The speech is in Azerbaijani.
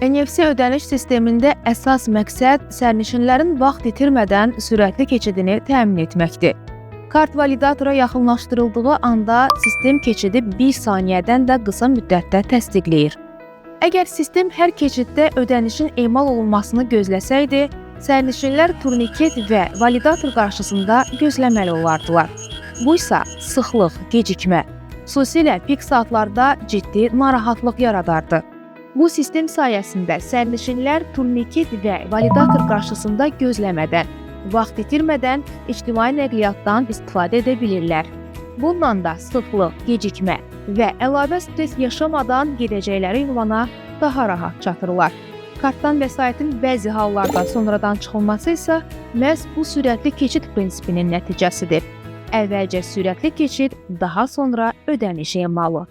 NFC ödəniş sistemində əsas məqsəd sərnişinlərin vaxt itirmədən sürətli keçidini təmin etməkdir. Kart validatora yaxınlaşdırıldığı anda sistem keçidi 1 saniyədən də qısa müddətdə təsdiqləyir. Əgər sistem hər keçiddə ödənişin emal olunmasını gözləsəydi, sərnişinlər turniket və validator qarşısında gözləməli olardılar. Bu isə sıxlıq, gecikmə, xüsusilə pik saatlarda ciddi narahatlıq yaradardı. Bu sistem sayəsində sərnişinlər turniket və validator qarşısında gözləmədən, vaxt itirmədən ictimai nəqliyyatdan istifadə edə bilirlər. Bununla da sıxlıq, gecikmə və əlavə stres yaşamadan gedəcəkləri ünvana daha rahat çatırlar. Kartdan vəsaitin bəzi hallarda sonradan çıxılması isə məhz bu sürətli keçid prinsipinin nəticəsidir. Əvvəlcə sürətli keçid, daha sonra ödəniş emalı.